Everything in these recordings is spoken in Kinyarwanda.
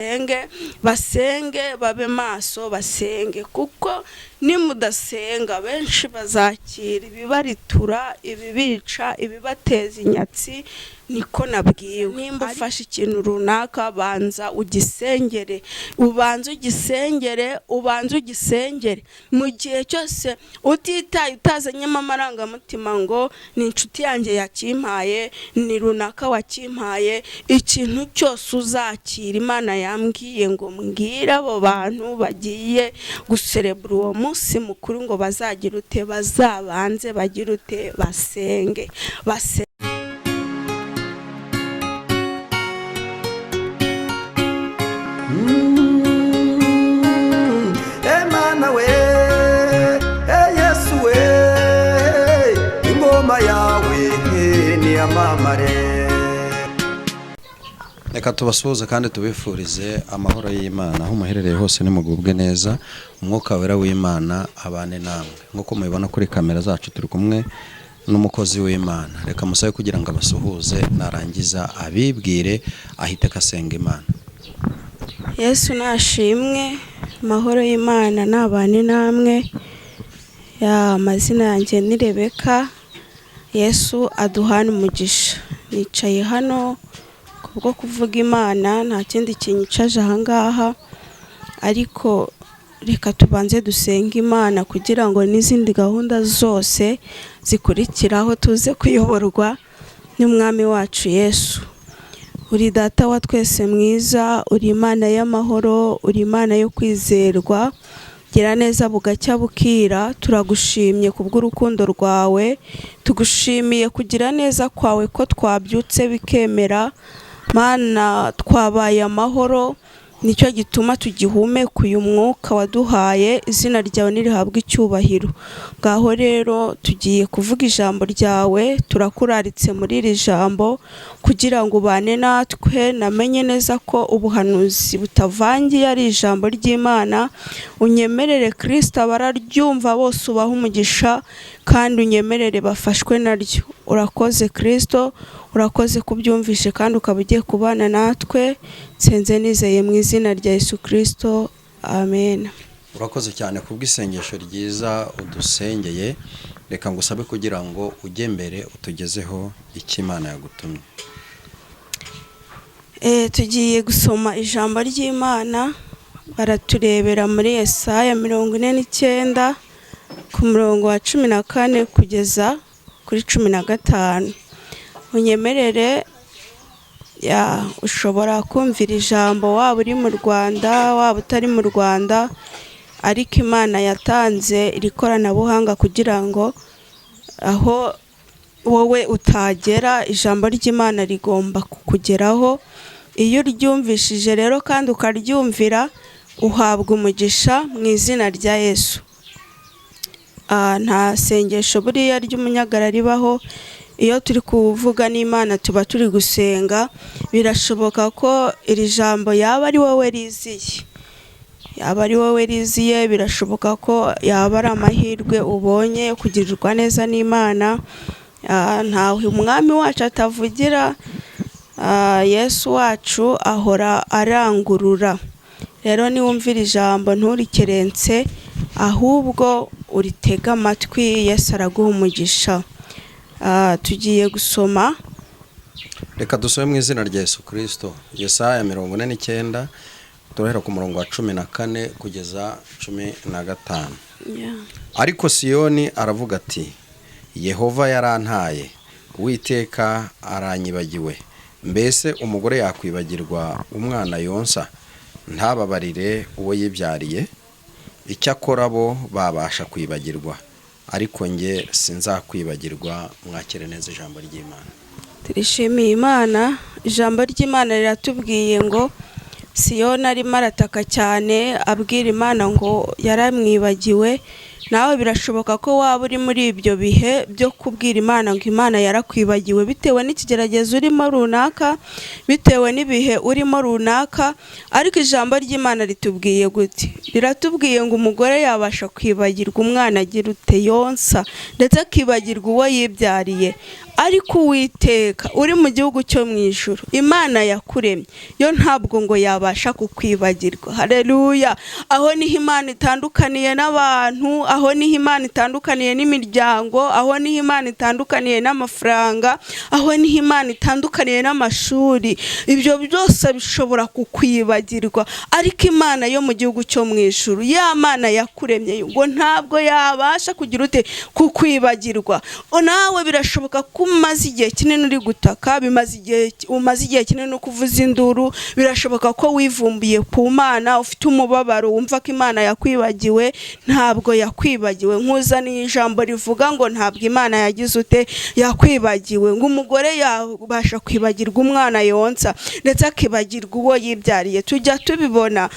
Basenge, basenge, babe maso, basenge, kuko nimudasenga benshi bazakira ibibaritura, ibibica, ibibateza inyatsi. Niko nabwiwe. Nimba ufashe ikintu runaka, banza ugisengere, ubanze ugisengere, ubanze ugisengere. Mu gihe cyose utitaye, utazanyemo amarangamutima ngo ni inshuti yanjye yakimpaye, ni runaka wakimpaye, ikintu cyose uzakira, Imana yambwiye ngo mbwire abo bantu bagiye guserebura uwo munsi mukuru ngo bazagira ute? Bazabanze bagire ute? Basenge, basenge. Emana we, Yesu we, ingoma yawe niyamamare. Reka tubasuhuze kandi tubifurize amahoro y'Imana. Aho muherereye hose nimugubwe neza, Umwuka Wera w'Imana abane namwe. Nk'uko mubibona kuri kamera zacu, turi kumwe n'umukozi w'Imana. Reka musabe kugira ngo abasuhuze, narangiza abibwire, ahite akasenga Imana. Yesu nashimwe, amahoro y'Imana nabane namwe. Ya, amazina yanjye ni Rebeka. Yesu aduhane umugisha. Nicaye hano kubwo kuvuga Imana, nta kindi kinyicaje ahangaha, ariko reka tubanze dusenge Imana kugira ngo n'izindi gahunda zose zikurikiraho tuze kuyoborwa n'Umwami wacu Yesu. Uri Data wa twese mwiza, uri Imana y'amahoro, uri Imana yo kwizerwa. Gira neza bugacya bukira. Turagushimye kubw'urukundo rwawe, tugushimiye kugira neza kwawe ko twabyutse bikemera. Mana, twabaye amahoro, nicyo gituma tugihumeka uyu mwuka waduhaye. Izina ryawe nirihabwe icyubahiro. Ngaho rero tugiye kuvuga ijambo ryawe, turakuraritse muri iri jambo kugira ngo ubane natwe. Namenye neza ko ubuhanuzi butavangiye ari ijambo ry'Imana. Unyemerere Kirisita, abararyumva bose ubahe umugisha, kandi unyemerere bafashwe naryo. Urakoze Kirisito, urakoze kubyumvishe kandi ukaba ugiye kubana natwe. Nsenze nizeye mu izina rya Yesu Kirisito, amen. Urakoze cyane kubw'isengesho ryiza udusengeye. Reka ngusabe kugira ngo ujye mbere, utugezeho icyo Imana yagutumye. Tugiye gusoma ijambo ry'Imana. Baraturebera muri Yesaya 49, ku murongo wa 14 kugeza kuri 15. Unyemerere, ya, ushobora kumvira ijambo waba uri mu Rwanda, waba utari mu Rwanda, ariko Imana yatanze iri koranabuhanga kugira ngo aho wowe utagera, ijambo ry'Imana rigomba kukugeraho. Iyo uryumvishije rero kandi ukaryumvira, uhabwa umugisha mu izina rya Yesu. Nta sengesho buriya ry'umunyagara ribaho. Iyo turi kuvuga n'Imana tuba turi gusenga. Birashoboka ko iri jambo yaba ari wowe riziye, yaba ari wowe riziye. Birashoboka ko yaba ari amahirwe ubonye yo kugirirwa neza n'Imana. Ntawe Umwami wacu atavugira. Yesu wacu ahora arangurura. Rero niwumvira ijambo nturikerense, ahubwo uritege amatwi, Yesu araguha umugisha. Tugiye gusoma. Reka dusome mu izina rya Yesu Kirisito. Yesaya 49, turahera ku murongo wa 14 kugeza 15. Ariko Siyoni aravuga ati: "Yehova yarantaye, Uwiteka aranyibagiwe." Mbese umugore yakwibagirwa umwana yonsa, ntababarire uwo yibyariye? Icyakora bo babasha kwibagirwa, ariko njye sinzakwibagirwa. Mwakire neza ijambo ry'Imana. Turishimiye Imana. Ijambo ry'Imana riratubwiye ngo Siyoni arimo arataka cyane, abwira Imana ngo yaramwibagiwe. Nawe birashoboka ko waba uri muri ibyo bihe byo kubwira Imana ngo Imana yarakwibagiwe, bitewe n'ikigeragezo urimo runaka, bitewe n'ibihe urimo runaka. Ariko ijambo ry'Imana ritubwiye gute? Riratubwiye ngo umugore yabasha kwibagirwa umwana agira ute? Yonsa, ndetse akibagirwa uwo yibyariye. Ariko Uwiteka uri mu gihugu cyo mu ijuru, Imana yakuremye yo ntabwo ngo yabasha kukwibagirwa. Haleluya! Aho niho Imana itandukaniye n'abantu, aho niho Imana itandukaniye n'imiryango, aho niho Imana itandukaniye n'amafaranga, aho niho Imana itandukaniye n'amashuri. Ibyo byose bishobora kukwibagirwa, ariko Imana yo mu gihugu cyo mu ijuru, ya Mana yakuremye, ngo ntabwo yabasha kugira ute? Kukwibagirwa. Nawe birashoboka ko umaze igihe kinini uri gutaka, bimaze igihe, umaze igihe kinini uri kuvuza induru. Birashoboka ko wivumbuye ku Mana, ufite umubabaro, wumva ko Imana yakwibagiwe. Ntabwo yakwibagiwe. Nkuzaniye ijambo rivuga ngo ntabwo Imana yagize ute? Yakwibagiwe. Ngo umugore yabasha kwibagirwa umwana yonsa, ndetse akibagirwa uwo yibyariye. Tujya tubibona,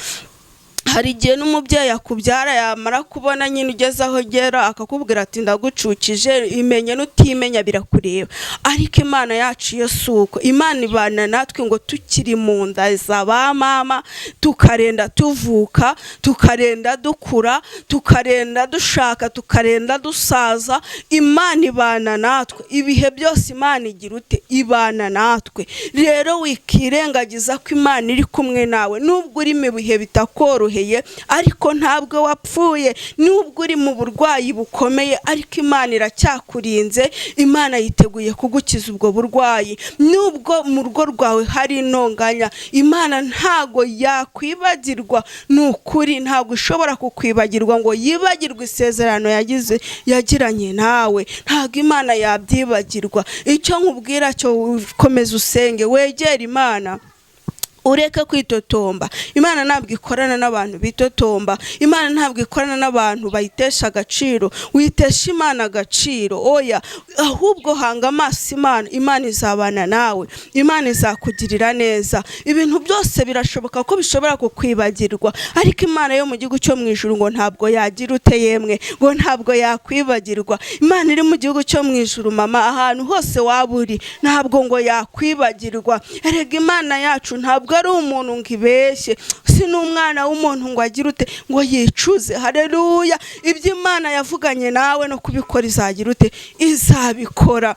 hari igihe n'umubyeyi akubyara, yamara kubona nyine ugeze aho ugera, akakubwira ati: "Ndagucukije, imenye, n'utimenya birakureba." Ariko Imana yacu yo si uko. Imana ibana natwe ngo tukiri mu nda za ba mama, tukarenda tuvuka, tukarenda dukura, tukarenda dushaka, tukarenda dusaza. Imana ibana natwe ibihe byose. Imana igira ute? Ibana natwe. Rero wikirengagiza ko Imana iri kumwe nawe. Nubwo uri mu bihe bitakoroheye, ariko ntabwo wapfuye. Nubwo uri mu burwayi bukomeye, ariko Imana iracyakurinze. Imana yiteguye kugukiza ubwo burwayi. Nubwo mu rugo rwawe hari intonganya, Imana ntago yakwibagirwa. Ni ukuri, ntabwo ishobora kukwibagirwa ngo yibagirwe isezerano yagize, yagiranye nawe. Ntabwo Imana yabyibagirwa. Icyo nkubwira cyo, komeza usenge, wegere Imana, ureke kwitotomba. Imana ntabwo ikorana n'abantu bitotomba. Imana ntabwo ikorana n'abantu bayitesha agaciro. Witesha Imana agaciro, oya. Ahubwo hanga amaso Imana. Imana izabana nawe, Imana izakugirira neza. Ibintu byose birashoboka ko bishobora kukwibagirwa, ariko Imana yo mu gihugu cyo mu ijuru ngo ntabwo yagira ute yemwe? Ngo ntabwo yakwibagirwa. Imana iri mu gihugu cyo mu ijuru, mama, ahantu hose waba uri, ntabwo ngo yakwibagirwa. Erega Imana yacu ntabwo ari umuntu ngo ibeshye, si n'umwana w'umuntu ngo agire ute? Ngo yicuze. Hareruya! Ibyo Imana yavuganye nawe, no kubikora izagira ute? Izabikora.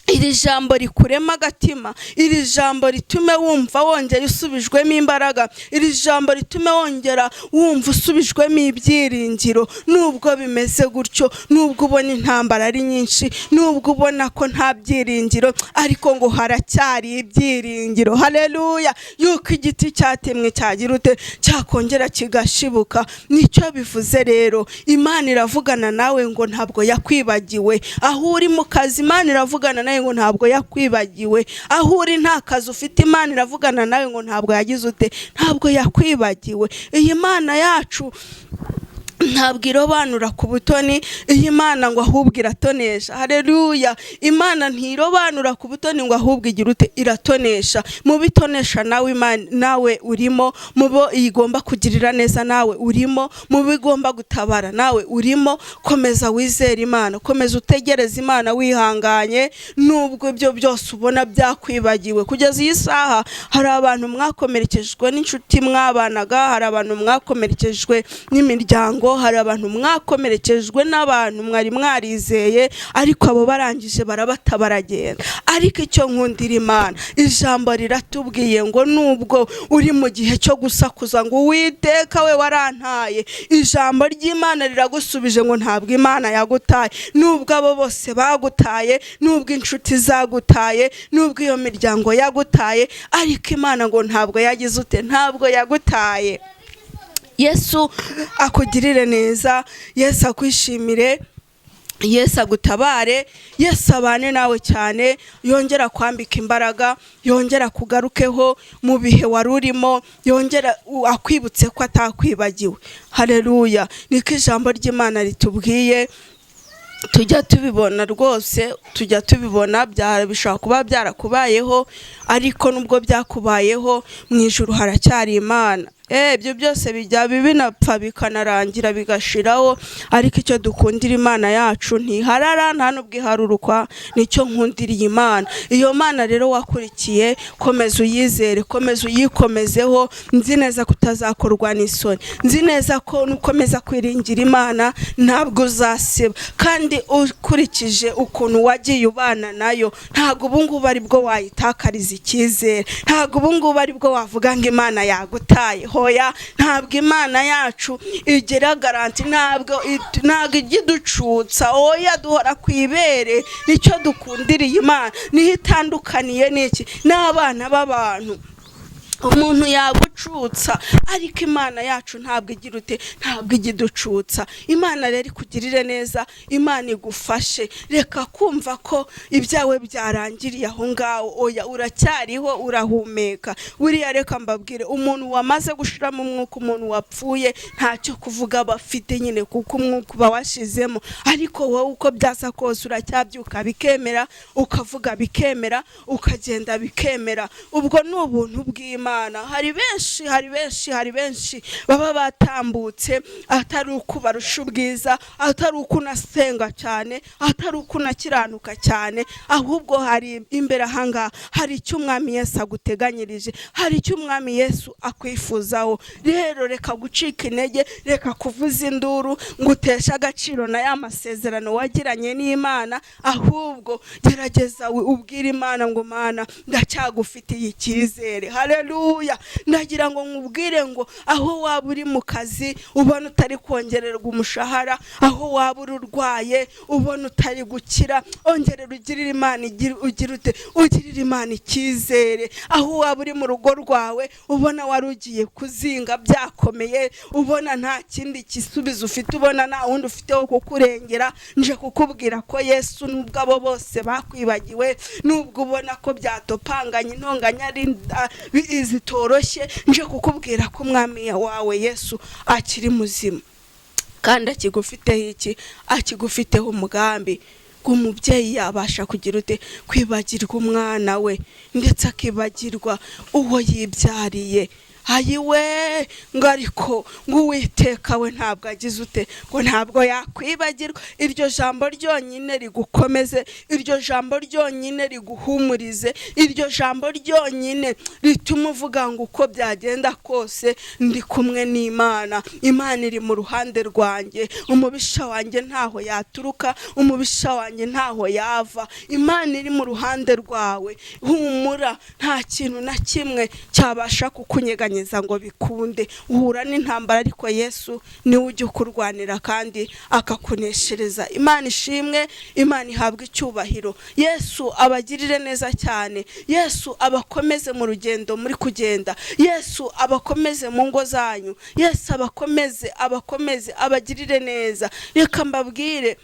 Iri jambo rikurema agatima, iri jambo ritume wumva wongera usubijwemo imbaraga, iri jambo ritume wongera wumva usubijwemo ibyiringiro. Nubwo bimeze gutyo, nubwo ubona intambara ari nyinshi, nubwo ubona ko nta byiringiro, ariko ngo haracyari ibyiringiro. Haleluya! Yuko igiti cyatemwe cyagira ute? Cyakongera kigashibuka. Nicyo bivuze rero. Imana iravugana nawe ngo ntabwo yakwibagiwe. Aho uri mu kazi, Imana iravugana nawe ngo ntabwo yakwibagiwe. Aho uri nta kazi ufite, Imana iravugana nawe ngo ntabwo yagize ute? Ntabwo yakwibagiwe. Iyi Mana yacu ntabwo irobanura ku butoni. Iyi Mana ngo ahubwo iratonesha. Hareruya! Imana ntirobanura ku butoni, ngo ahubwo igira ute? Iratonesha. Mu bitonesha nawe, Imana nawe urimo. Mu bo igomba kugirira neza, nawe urimo. Mu bo igomba gutabara, nawe urimo. Komeza wizere Imana, komeza utegereze Imana wihanganye, nubwo ibyo byose ubona byakwibagiwe. Kugeza iyi saha hari abantu mwakomerekejwe n'inshuti mwabanaga, hari abantu mwakomerekejwe n'imiryango, hari abantu mwakomerekejwe n'abantu mwari mwarizeye, ariko abo barangije barabata, baragenda. Ariko icyo nkundira Imana, ijambo riratubwiye ngo nubwo uri mu gihe cyo gusakuza ngo: "Uwiteka we, warantaye," ijambo ry'Imana riragusubije ngo ntabwo Imana yagutaye. Nubwo abo bose bagutaye, nubwo inshuti zagutaye, nubwo iyo miryango yagutaye, ariko Imana ngo ntabwo yagize ute? Ntabwo yagutaye. Yesu akugirire neza, Yesu akwishimire, Yesu agutabare, Yesu abane nawe cyane, yongera kwambika imbaraga, yongera kugarukeho mu bihe wari urimo, yongera akwibutse ko atakwibagiwe. Hareruya! Niko ijambo ry'Imana ritubwiye. Tujya tubibona rwose, tujya tubibona, bishobora kuba byarakubayeho, ariko nubwo byakubayeho, mu ijuru haracyari Imana. Ibyo byose bijya binapfa bikanarangira bigashiraho, ariko icyo dukundira Imana yacu ntiharara, nta n'ubwo iharurukwa. Nicyo nkundiriye Imana. Iyo Mana rero wakurikiye, komeza uyizere, komeza uyikomezeho. Nzi neza ko utazakorwa n'isoni, nzi neza ko nukomeza kwiringira Imana ntabwo uzasiba. Kandi ukurikije ukuntu wagiye ubana nayo, ntabwo ubu ngubu ari bwo wayitakariza icyizere, ntabwo ubu ngubu ari bwo wavuga ngo Imana yagutaye. Hoya, ntabwo Imana yacu igira garanti, ntabwo ijya iducutsa. Oya, duhora ku ibere. Nicyo dukundiriye Imana, niho itandukaniye n'iki n'abana b'abantu. Umuntu yagucutsa, ariko Imana yacu ntabwo igira ute, ntabwo ijya iducutsa. Imana rero ikugirire neza, Imana igufashe. Reka kumva ko ibyawe byarangiriye aho ngaho. Oya, uracyariho, urahumeka. Buriya reka mbabwire, umuntu wamaze gushiramo umwuka, umuntu wapfuye ntacyo kuvuga aba afite nyine, kuko umwuka uba washizemo. Ariko wowe uko byasa kose uracyabyuka bikemera, ukavuga bikemera, ukagenda bikemera. Ubwo ni ubuntu bw'Imana. Hari benshi, hari benshi, hari benshi baba batambutse atari uko barusha ubwiza, atari uko unasenga cyane, atari uko unakiranuka cyane, ahubwo hari imbere ahangaha hari icyo Umwami Yesu aguteganyirije, hari icyo Umwami Yesu akwifuzaho. Rero reka gucika intege, reka kuvuza induru ngo uteshe agaciro na ya masezerano wagiranye n'Imana, ahubwo gerageza ubwire Imana ngo Mana, ndacyagufitiye icyizere. Haleluya. Ndagira ngo nkubwire ngo aho waba uri mu kazi ubona utari kongererwa umushahara, aho waba uri urwaye ubona utari gukira, ongerera ugirire Imana, ugira ute, ugirire Imana icyizere. Aho waba uri mu rugo rwawe ubona wari ugiye kuzinga byakomeye, ubona nta kindi gisubizo ufite, ubona nta wundi ufite wo kukurengera, nje kukubwira ko Yesu, nubwo abo bose bakwibagiwe, nubwo ubona ko byatopanganye intonganya ari zitoroshye, nje kukubwira ko Umwami wawe Yesu akiri muzima kandi akigufiteho iki, akigufiteho umugambi. Ngo umubyeyi yabasha kugira ute kwibagirwa umwana we, ndetse akibagirwa uwo yibyariye? Ayiwe, ngo ariko ngo Uwiteka we ntabwo agize ute, ngo ntabwo yakwibagirwa. Iryo jambo ryonyine rigukomeze, iryo jambo ryonyine riguhumurize, iryo jambo ryonyine rituma uvuga ngo uko byagenda kose ndi kumwe n'Imana, Imana iri mu ruhande rwanjye, umubisha wanjye ntaho yaturuka, umubisha wanjye ntaho yava. Imana iri mu ruhande rwawe, humura, nta kintu na kimwe cyabasha kukunyeganyeza ngo bikunde. Uhura n'intambara, ariko Yesu niwe ujya ukurwanira kandi akakuneshereza. Imana ishimwe, Imana ihabwe icyubahiro. Yesu abagirire neza cyane, Yesu abakomeze mu rugendo muri kugenda, Yesu abakomeze mu ngo zanyu, Yesu abakomeze, abakomeze, abagirire neza. Reka mbabwire,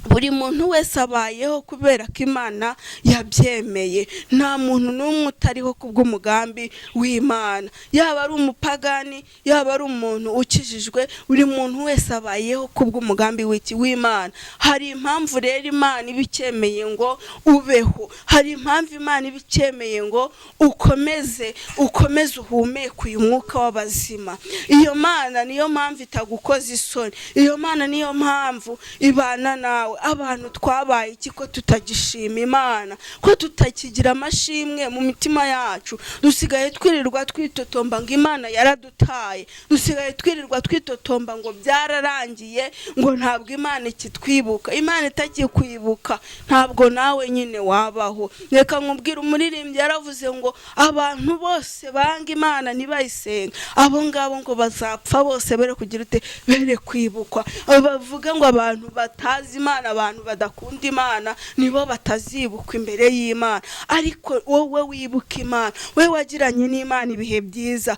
buri muntu wese abayeho kubera ko Imana yabyemeye. Nta muntu n'umwe utariho kubw'umugambi w'Imana, yaba ari umupagani, yaba ari umuntu ukijijwe, buri muntu wese abayeho kubw'umugambi w'Imana. Hari impamvu rero Imana iba icyemeye ngo ubeho, hari impamvu Imana iba icyemeye ngo ukomeze, ukomeze uhumeke uyu mwuka w'abazima. Iyo Mana niyo mpamvu itagukoza isoni, iyo Mana niyo mpamvu ibana nawe. Abantu twabaye iki ko tutagishima Imana, ko tutakigira amashimwe mu mitima yacu? Dusigaye twirirwa twitotomba ngo Imana yaradutaye, dusigaye twirirwa twitotomba ngo byararangiye, ngo ntabwo Imana ikitwibuka. Imana itakikwibuka ntabwo nawe nyine wabaho. Reka nkubwire, umuririmbyi yaravuze ngo abantu bose banga Imana ntibayisenga, abo ngabo ngo bazapfa bose bere kugira ute, bere kwibukwa. Bavuga ngo abantu batazi Imana, abantu badakunda Imana nibo batazibukwa imbere y'Imana. Ariko wowe wibuka Imana, wowe wagiranye n'Imana ibihe byiza,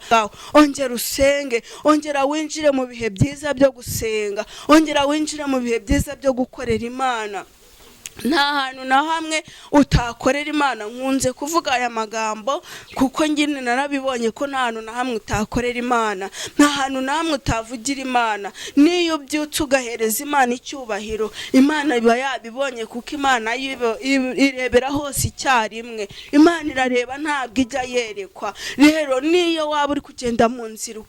ongera usenge, ongera winjire mu bihe byiza byo gusenga, ongera winjire mu bihe byiza byo gukorera Imana. Nta hantu na hamwe utakorera Imana. Nkunze kuvuga aya magambo kuko nyine narabibonye ko nta hantu na hamwe utakorera Imana, nta hantu na hamwe utavugira Imana. Niyo ubyutse ugahereza Imana icyubahiro, Imana iba yabibonye, kuko Imana irebera hose icyarimwe. Imana irareba, ntabwo ijya yerekwa. Rero niyo waba uri kugenda mu nzira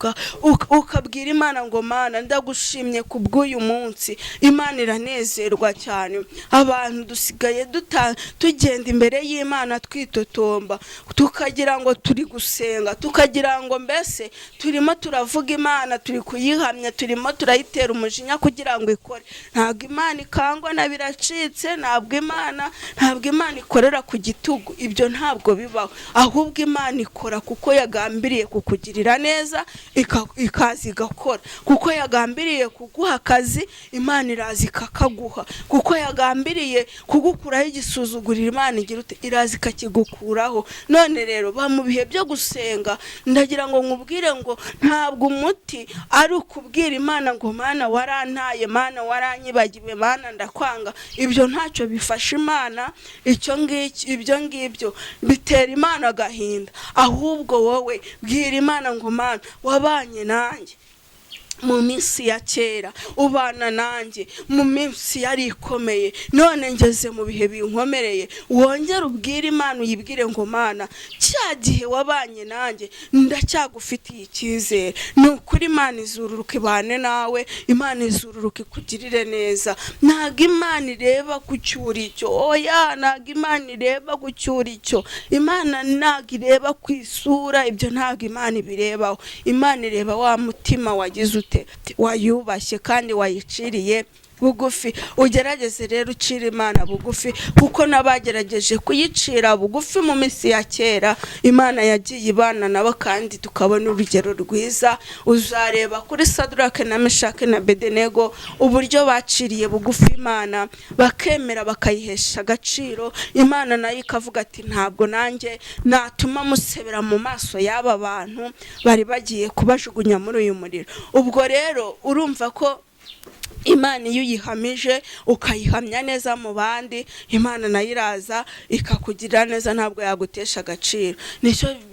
ukabwira Imana ngo Mana ndagushimye ku bw'uyu munsi, Imana iranezerwa cyane. Abantu dusigaye tugenda imbere y'Imana twitotomba, tukagira ngo turi gusenga, tukagira ngo mbese turimo turavuga Imana, turi kuyihamya, turimo turayitera umujinya kugira ngo ikore. Ntabwo Imana ikangwa na biracitse, ntabwo Imana ikorera ku gitugu, ibyo ntabwo bibaho. Ahubwo Imana ikora kuko yagambiriye kukugirira neza, ikaza igakora. Kuko yagambiriye kuguha akazi, Imana iraza ikakaguha. Kuko yagambiriye kugukuraho igisuzuguriro, Imana igira ute? Iraza ikakigukuraho. None rero ba mu bihe byo gusenga, ndagira ngo nkubwire ngo ntabwo umuti ari ukubwira Imana ngo Mana warantaye, Mana waranyibagiwe, Mana ndakwanga. Ibyo ntacyo bifasha Imana, icyo ngicyo, ibyo ngibyo bitera Imana agahinda. Ahubwo wowe bwira Imana ngo Mana wabanye nanjye mu minsi ya kera, ubana nanjye mu minsi yari ikomeye, none ngeze mu bihe binkomereye. Wongere ubwire Imana, uyibwire ngo Mana cya gihe wabanye nanjye ndacyagufitiye icyizere. Ni ukuri Imana izururuka ibane nawe, Imana izururuka ikugirire neza. Ntabwo Imana ireba ku cyuri cyo, oya, ntabwo Imana ireba ku cyuri cyo. Imana ntabwo ireba ku isura, ibyo ntabwo Imana ibirebaho. Imana ireba wa mutima wagize ute, wayubashye kandi wayiciriye bugufi. Ugerageze rero ucira Imana bugufi, kuko n'abagerageje kuyicira bugufi mu minsi ya kera, Imana yagiye ibana nabo kandi tukabona urugero rwiza. Uzareba kuri Sadrake na Meshake na Bedenego uburyo baciriye bugufi Imana, bakemera bakayihesha agaciro. Imana nayo ikavuga ati ntabwo nanjye natuma musebera mu maso y'aba bantu bari bagiye kubajugunya muri uyu muriro. Ubwo rero urumva ko Imana iyo uyihamije ukayihamya neza mu bandi, Imana nayo iraza ikakugirira neza, ntabwo yagutesha agaciro.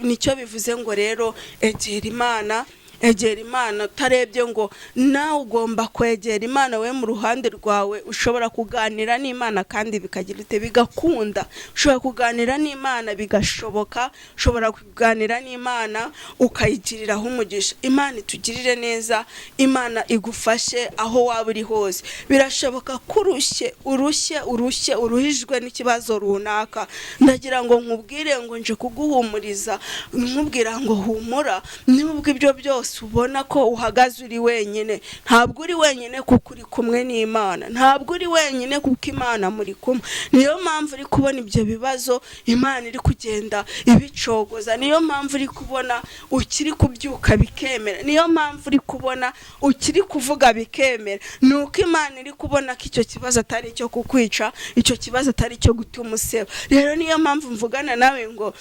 Nicyo bivuze ngo rero egera Imana, egera Imana utarebye ngo nawe ugomba kwegera Imana. We mu ruhande rwawe ushobora kuganira n'Imana kandi bikagira ute, bigakunda. Ushobora kuganira n'Imana bigashoboka, ushobora kuganira n'Imana ukayigiriraho umugisha. Imana itugirire neza, Imana igufashe aho waba uri hose. Birashoboka ko urushye urushye urushye uruhijwe n'ikibazo runaka, ndagira ngo nkubwire ngo nje kuguhumuriza, nkubwira ngo humura. Nubwo ibyo byose ubona ko uhagaze uri wenyine, ntabwo uri wenyine kuko uri kumwe n'Imana, ntabwo uri wenyine kuko Imana muri kumwe. Niyo mpamvu uri kubona ibyo bibazo Imana iri kugenda ibicogoza, niyo mpamvu uri kubona ukiri kubyuka bikemera, niyo mpamvu uri kubona ukiri kuvuga bikemera. Nuko Imana iri kubona ko icyo kibazo atari icyo kukwica, icyo kibazo atari icyo gutuma useba. Rero niyo mpamvu mvugana nawe ngo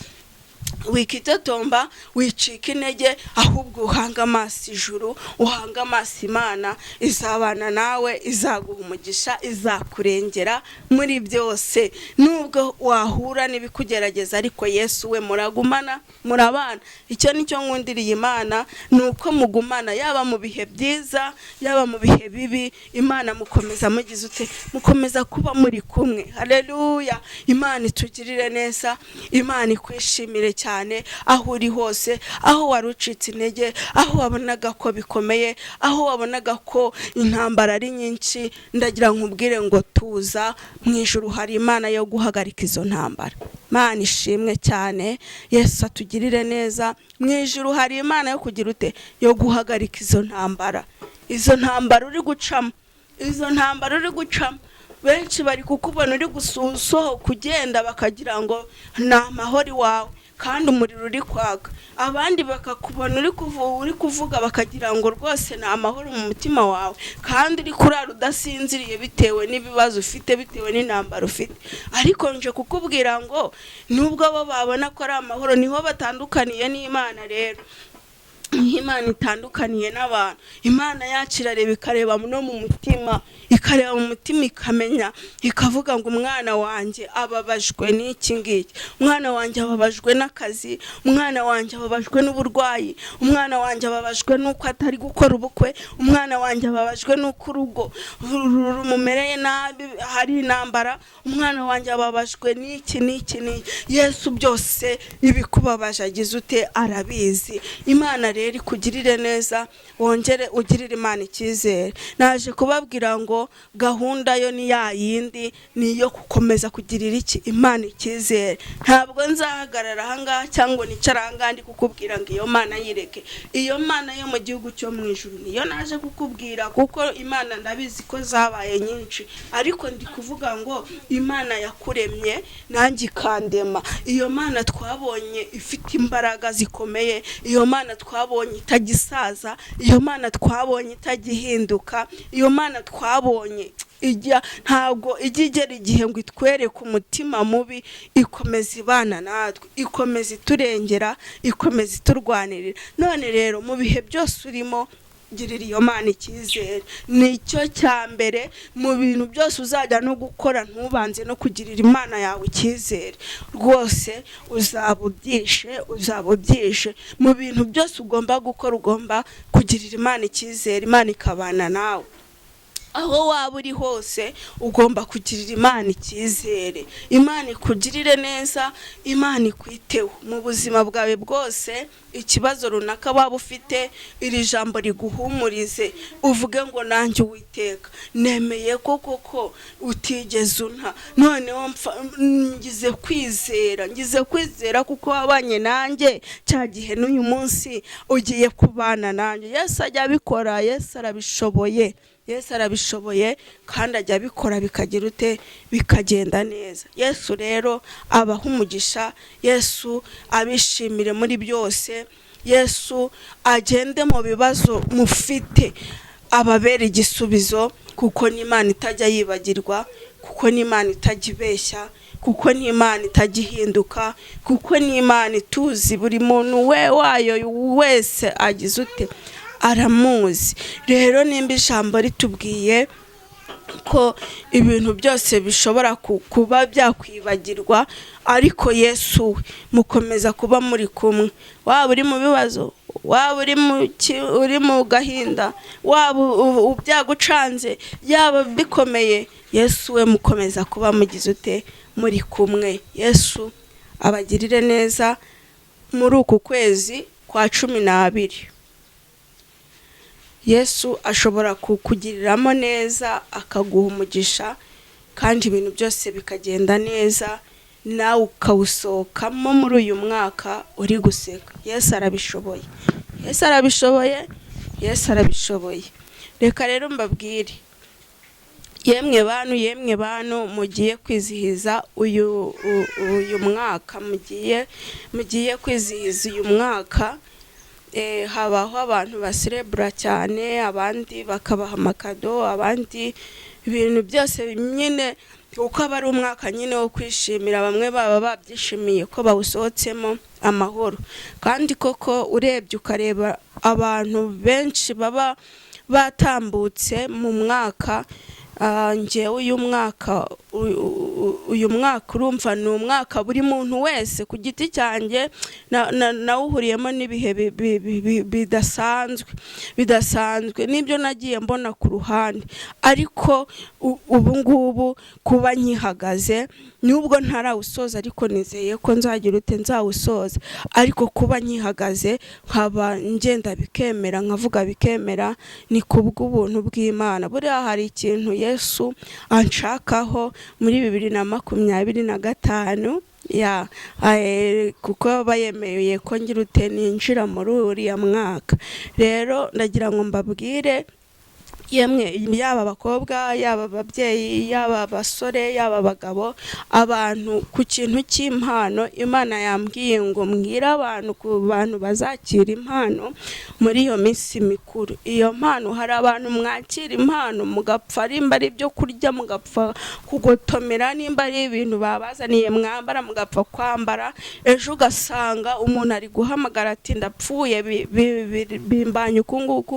wikitotomba, wicika intege, ahubwo uhanga amaso ijuru, uhanga amaso Imana. Izabana nawe, izaguha umugisha, izakurengera muri byose. Nubwo wahura n'ibikugerageza, ariko Yesu we muragumana, murabana. Icyo nicyo nkundiriye Imana, ni uko mugumana, yaba mu bihe byiza, yaba mu bihe bibi. Imana mukomeza mugize ute, mukomeza kuba muri kumwe. Haleluya! Imana itugirire neza, Imana ikwishimire cyane aho uri hose, aho wari ucitse intege, aho wabonaga ko bikomeye, aho wabonaga ko intambara ari nyinshi. Ndagira nkubwire ngo tuza, mu ijuru hari Imana yo guhagarika izo ntambara. Imana ishimwe cyane, Yesu atugirire neza. Mu ijuru hari Imana yo kugira ute, yo guhagarika izo ntambara. Izo ntambara uri gucamo, izo ntambara uri gucamo, benshi bari kukubona uri gusohoka ugenda bakagira ngo ni amahoro iwawe, kandi umuriro uri kwaka. Abandi bakakubona uri kuvuga bakagira ngo rwose ni amahoro mu mutima wawe, kandi uri kurara udasinziriye bitewe n'ibibazo ufite, bitewe n'intambara ufite. Ariko nje kukubwira ngo nubwo bo babona ko ari amahoro, niho batandukaniye n'Imana. Rero Imana itandukaniye n'abantu. Imana yacu irareba, ikareba no mu mutima, ikareba mu mutima ikamenya, ikavuga ngo umwana wanjye ababajwe n'iki ngiki, umwana wanjye ababajwe n'akazi, umwana wanjye ababajwe n'uburwayi, umwana wanjye ababajwe n'uko atari gukora ubukwe, umwana wanjye ababajwe n'uko urugo rumumereye nabi, hari intambara, umwana wanjye ababajwe n'iki n'iki n'iki. Yesu byose ibikubabaje agize ute? Arabizi. Imana rero ikugirire neza, wongere ugirire Imana icyizere. Naje kubabwira ngo gahunda yo ni ya yindi, ni iyo gukomeza kugirira iki? Imana icyizere. Ntabwo nzahagarara ahangaha cyangwa nicara ahangaha ndi kukubwira ngo iyo Mana yireke. Iyo Mana yo mu gihugu cyo mu ijuru niyo naje kukubwira, kuko Imana ndabizi ko zabaye nyinshi, ariko ndi kuvuga ngo Imana yakuremye nanjye ikandema. Iyo Mana twabonye ifite imbaraga zikomeye, iyo Mana twabonye itagisaza, iyo Mana twabonye itagihinduka, iyo Mana twabonye ijya ntabwo ijya igera igihe ngo itwereke umutima mubi, ikomeza ibana natwe, ikomeza iturengera, ikomeza iturwanirira. None rero mu bihe byose urimo, girira iyo Mana icyizere, nicyo cya mbere mu bintu byose uzajya no gukora. Ntubanze no kugirira Imana yawe icyizere, rwose uzaba ubyishe, uzaba ubyishe. Mu bintu byose ugomba gukora, ugomba kugirira Imana icyizere, Imana ikabana nawe. Aho waba uri hose ugomba kugirira Imana icyizere. Imana ikugirire neza, Imana ikwiteho mu buzima bwawe bwose. Ikibazo runaka waba ufite, iri jambo riguhumurize, uvuge ngo nanjye Uwiteka nemeye ko koko utigeze unta, noneho ngize kwizera, ngize kwizera kuko wabanye nanjye cya gihe, n'uyu munsi ugiye kubana nanjye. Yesu ajya abikora, Yesu arabishoboye, Yesu arabishoboye kandi ajya abikora bikagira ute? Bikagenda neza. Yesu rero abaha umugisha, Yesu abishimire muri byose, Yesu agende mu bibazo mufite ababera igisubizo, kuko n'Imana itajya yibagirwa, kuko n'Imana itajya ibeshya, kuko n'Imana itajya ihinduka, kuko n'Imana ituzi buri muntu we wayo wese agize ute? Aramuzi. Rero nimba ijambo ritubwiye ko ibintu byose bishobora kuba byakwibagirwa, ariko Yesu we mukomeza kuba muri kumwe, waba uri mu bibazo, waba uri mu gahinda, waba byagucanze, yaba bikomeye, Yesu we mukomeza kuba mugize ute? Muri kumwe. Yesu abagirire neza muri uku kwezi kwa 12. Yesu ashobora kukugiriramo neza, akaguha umugisha, kandi ibintu byose bikagenda neza, nawe ukawusohokamo muri uyu mwaka uri guseka. Yesu arabishoboye, Yesu arabishoboye, Yesu arabishoboye. Reka rero mbabwire, yemwe bantu, yemwe bantu mugiye kwizihiza uyu mwaka, mugiye kwizihiza uyu mwaka, habaho abantu baserebura cyane, abandi bakabaha amakado, abandi ibintu byose nyine, kuko aba ari umwaka nyine wo kwishimira, bamwe baba babyishimiye ko bawusohotsemo amahoro. Kandi koko urebye ukareba abantu benshi baba batambutse mu mwaka, njyewe uyu mwaka urumva ni umwaka buri muntu wese ku giti cyanjye nawuhuriyemo n'ibihe bidasanzwe, bidasanzwe n'ibyo nagiye mbona ku ruhande, ariko ubu ngubu kuba nkihagaze, nubwo ntarawusoza, ariko nizeye ko nzagira ute? Nzawusoza. Ariko kuba nkihagaze, nkaba ngenda bikemera, nkavuga bikemera, ni kubw'ubuntu bw'Imana. Buriya hari ikintu Yesu anshakaho muri 2025 ya kuko aba yemeye ko ngira ute? Ninjira muri uriya mwaka. Rero ndagira ngo mbabwire Yemwe, yaba abakobwa, yaba ababyeyi, yaba abasore, yaba abagabo, abantu ku kintu cy'impano, Imana yambwiye ngo mbwire abantu ku bantu bazakira impano muri iyo minsi mikuru. Iyo mpano, hari abantu mwakira impano mugapfa, nimba ari ibyo kurya mugapfa kugotomera, nimba ari ibintu babazaniye mwambara mugapfa kwambara. Ejo ugasanga umuntu ari guhamagara ati: "Ndapfuye, bimbanye uku nguku."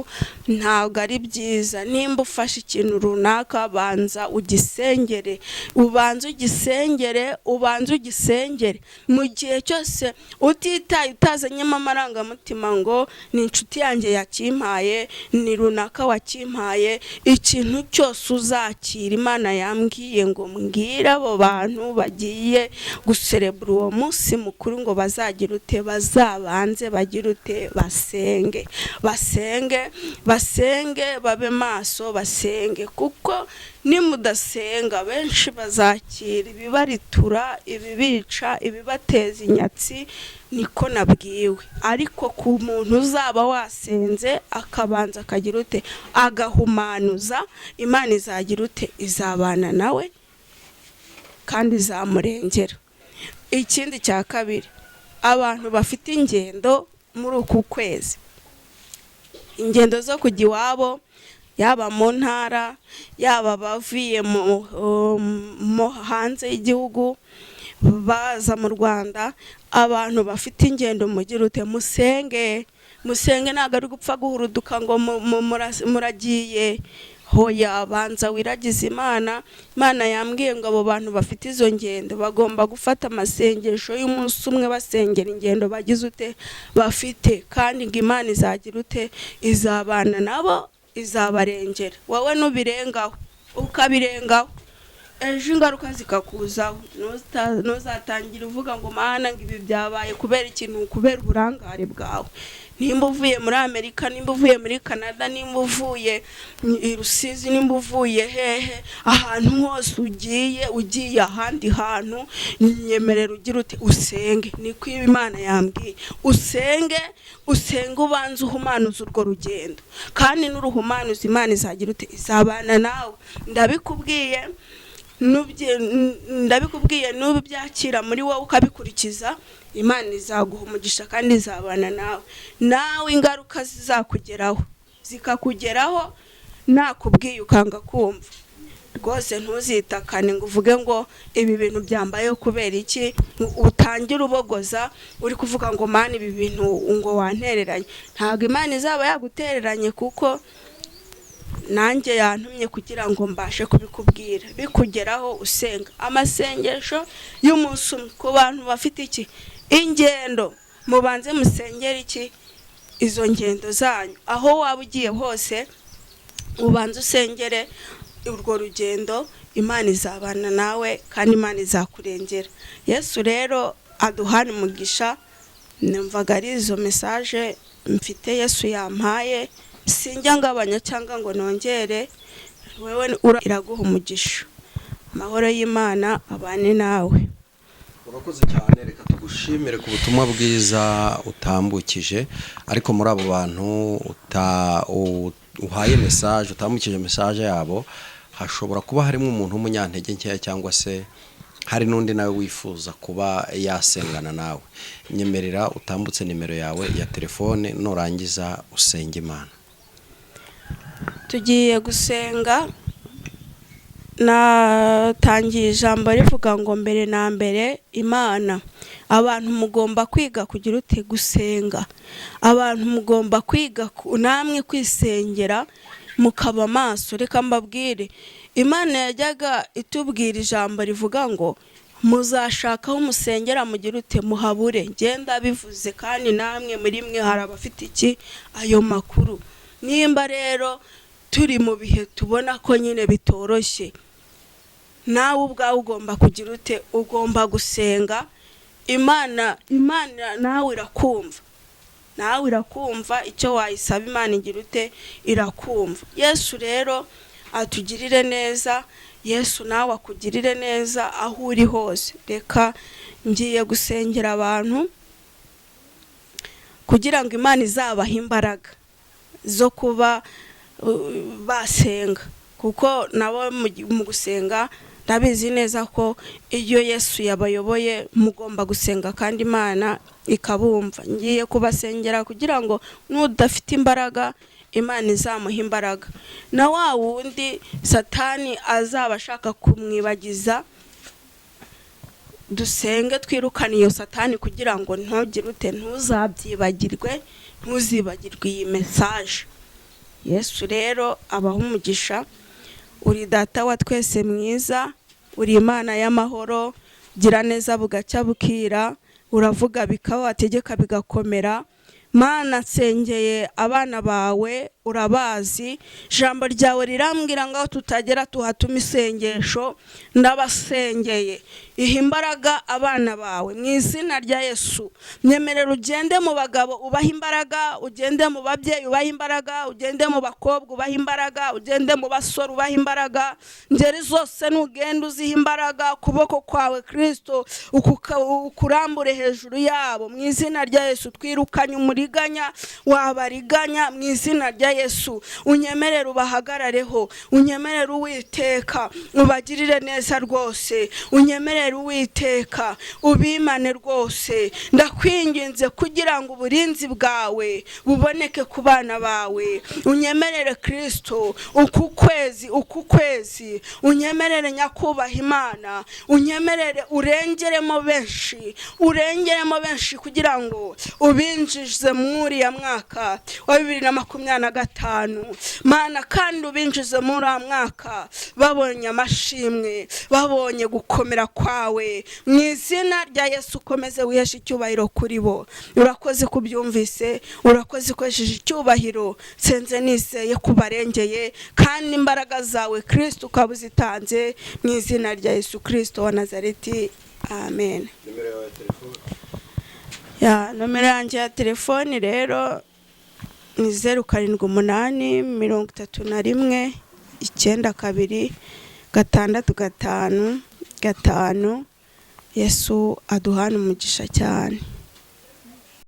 Ntabwo ari byiza. Nimba ufashe ikintu runaka, banza ugisengere, ubanze ugisengere, ubanze ugisengere. Mu gihe cyose utitaye, utazanyemo amarangamutima ngo ni inshuti yanjye yakimpaye, ni runaka wakimpaye, ikintu cyose uzakira, Imana yambwiye ngo mbwire abo bantu bagiye guserebura uwo munsi mukuru ngo bazagira ute? Bazabanze bagire ute? Basenge, basenge, basenge, babe maso, basenge, kuko nimudasenga benshi bazakira ibibaritura, ibibica, ibibateza inyatsi. Niko nabwiwe. Ariko ku muntu uzaba wasenze, akabanza akagira ute? Agahumanuza, Imana izagira ute? Izabana nawe kandi izamurengera. Ikindi cya kabiri, abantu bafite ingendo muri uku kwezi, ingendo zo kujya iwabo, yaba mu ntara, yaba abavuye mu hanze y'igihugu baza mu Rwanda, abantu bafite ingendo, mugire ute? Musenge, musenge. Ntabwo ari gupfa guhuruduka ngo muragiye. Hoya, banza wiragize Imana. Imana yambwiye ngo abo bantu bafite izo ngendo bagomba gufata amasengesho y'umunsi umwe, basengera ingendo bagize ute? Bafite. Kandi ngo Imana izagira ute? Izabana nabo, izabarengera. Wowe nubirengaho, ukabirengaho, ejo ingaruka zikakuzaho, ntuzatangire uvuga ngo: "Mana, ngo ibi byabaye kubera ikintu," kubera uburangare bwawe. Nimba uvuye muri Amerika, nimba uvuye muri Canada, nimba uvuye i Rusizi, nimba uvuye hehe, ahantu hose ugiye, ugiye ahandi hantu, nyemerera ugira ute? Usenge. Niko Imana yambwiye. Usenge, usenge, ubanze uhumanuze urwo rugendo. Kandi n'uruhumanuza, Imana izagira ute? Izabana nawe. Ndabikubwiye, ndabikubwiye, n'ubu byakira muri wowe ukabikurikiza, Imana izaguha umugisha kandi izabana nawe. Nawe ingaruka zizakugeraho, zikakugeraho nakubwiye ukanga kumva, rwose ntuzitakane ngo uvuge ngo ibi bintu byambayeho kubera iki, utangire ubogoza uri kuvuga ngo: "Mana, ibi bintu ngo wantereranye." Ntabwo Imana izaba yagutereranye, kuko nanjye yantumye kugira ngo mbashe kubikubwira. Bikugeraho usenga amasengesho y'umunsi umwe ku bantu bafite iki? Ingendo. Mubanze musengere iki? Izo ngendo zanyu. Aho waba ugiye hose, ubanze usengere urwo rugendo. Imana izabana nawe kandi Imana izakurengera. Yesu rero aduhane umugisha. Numvaga ari izo message mfite Yesu yampaye. Sinjya ngabanya cyangwa ngo nongere. Wewe iraguha umugisha. Amahoro y'Imana abane nawe. Urakoze cyane. Reka tugushimire ku butumwa bwiza utambukije. Ariko muri abo bantu uhaye message, utambukije message yabo, hashobora kuba harimo umuntu w'umunyantege nkeya, cyangwa se hari n'undi nawe wifuza kuba yasengana nawe. Nyemerera utambutse nimero yawe ya telefone, nurangiza usenge Imana. Tugiye gusenga. Natangiye ijambo rivuga ngo mbere na mbere Imana. Abantu mugomba kwiga kugira ute? Gusenga. Abantu mugomba kwiga namwe kwisengera, mukaba amaso. Reka mbabwire, Imana yajyaga itubwira ijambo rivuga ngo muzashaka aho musengera mugire ute? Muhabure. Ngenda bivuze, kandi namwe muri mwe hari abafite iki? Ayo makuru. Nimba rero turi mu bihe tubona ko nyine bitoroshye, nawe ubwawe ugomba kugira ute? Ugomba gusenga Imana. Imana nawe irakumva, nawe irakumva. Icyo wayisaba, Imana igira ute? Irakumva. Yesu rero atugirire neza. Yesu nawe akugirire neza aho uri hose. Reka ngiye gusengera abantu kugira ngo Imana izabahe imbaraga zo kuba basenga, kuko nabo mu gusenga ndabizi neza ko iyo Yesu yabayoboye mugomba gusenga kandi Imana ikabumva. Ngiye kubasengera kugira ngo n'udafite imbaraga Imana izamuha imbaraga, na wa wundi Satani azaba ashaka kumwibagiza, dusenge twirukane iyo Satani kugira ngo ntugire ute, ntuzabyibagirwe, ntuzibagirwe iyi message. Yesu rero abaha umugisha. Uri Data wa twese mwiza, uri Imana y'amahoro, gira neza bugacya bukira, uravuga bikaba, wategeka bigakomera. Mana, nsengeye abana bawe, urabazi, ijambo ryawe rirambwira ngo aho tutagera tuhatuma isengesho. Ndabasengeye, iha imbaraga abana bawe mu izina rya Yesu. Nyemerera ugende mu bagabo ubahe imbaraga, ugende mu babyeyi ubahe imbaraga, ugende mu bakobwa ubahe imbaraga, ugende mu basore ubahe imbaraga, ngeri zose nugenda uziha imbaraga. Ukuboko kwawe Kristo ukurambure hejuru yabo mu izina rya Yesu. Twirukanye umuriganya wabariganya mu izina rya Yesu. Unyemerere ubahagarareho, unyemerere Uwiteka ubagirire neza rwose, unyemerere Uwiteka ubimane rwose. Ndakwinginze kugira ngo uburinzi bwawe buboneke ku bana bawe. Unyemerere Kristo uku kwezi, uku kwezi unyemerere Nyakubaha Imana, unyemerere urengeremo benshi, urengeremo benshi kugira ngo ubinjize muri ya mwaka wa 2025, Mana, kandi ubinjize muri uriya mwaka babonye amashimwe, babonye gukomera kwawe mu izina rya Yesu. Ukomeze wiheshe icyubahiro kuri bo. Urakoze kubyumvise, urakoze ukoresheje icyubahiro. Nsenze nizeye kubarengeye, kandi imbaraga zawe Kristo ukaba uzitanze mu izina rya Yesu Kristo wa Nazareti, amen. Nimero yawe ya telefone? Ya nomero yanjye ya telefoni rero ni 078 31 92 655. Yesu aduhane umugisha cyane.